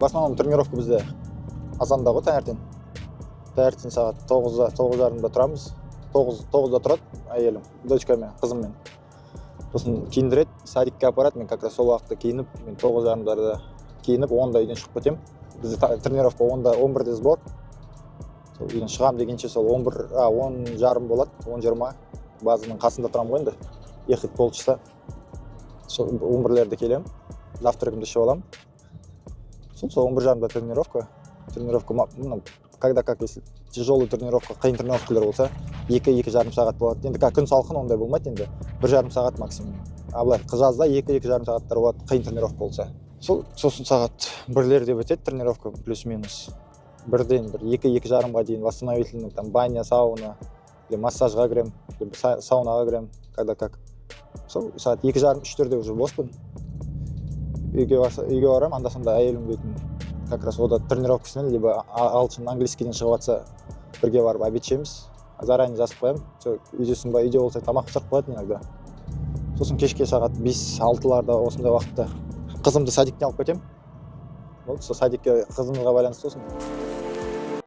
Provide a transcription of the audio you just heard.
В основном тренировка бізде азанда ғой, таңертең. Таңертең сағат 9-да, 9:30-да тұрамыз. 9-да тұрады әйелім дочкамен, қызыммен. Сосын киіндіреді, садикке апарады. Мен как раз сол уақытта киініп, мен 9:30-дарда киініп, 10-да үйден шығып кетемін. Бізде тренировка 10-да, 11-де сбор. Сол үйден шығамын дегенше сол 11, 10:30 болады, 10:20. Базаның қасында тұрамын ғой енді, ехать полчаса. Сол 11-лерде келемін, завтрагымды ішіп аламын. Сол 11:30-да тренировка. Тренировка ну, когда как, если тяжелый тренировка, қиын тренировкалар болса, 2, 2,5 сағат болады. Енді күн салқын, ондай болмайды енді, 1,5 сағат максимум. А былай жазда 2, 2,5 сағаттар болады қиын тренировка болса. Сол сосын сағат 1-лерде бітеді тренировка, плюс минус 1-ден бір 2, 2:30-ға дейін восстановительный, там баня, сауна или массажға кіремін, или саунаға кіремін, когда как. Сол сағат 2:30, 3-терде уже боспын. Үйге барамын. Анда санда әйелім дейтін как раз ода тренировкасынан либо ағылшын, английскийден шығып жатса, бірге барып обед ішеміз. Заранее жазып қоямын: «Всё, үйдесің ба?» Үйде болса, тамақ пісіріп қояды иногда. Сосын кешке сағат 5, 6-ларда, осындай уақытта қызымды садиктен алып кетемін. Болды, сол садикке қызымызға байланысты сосын.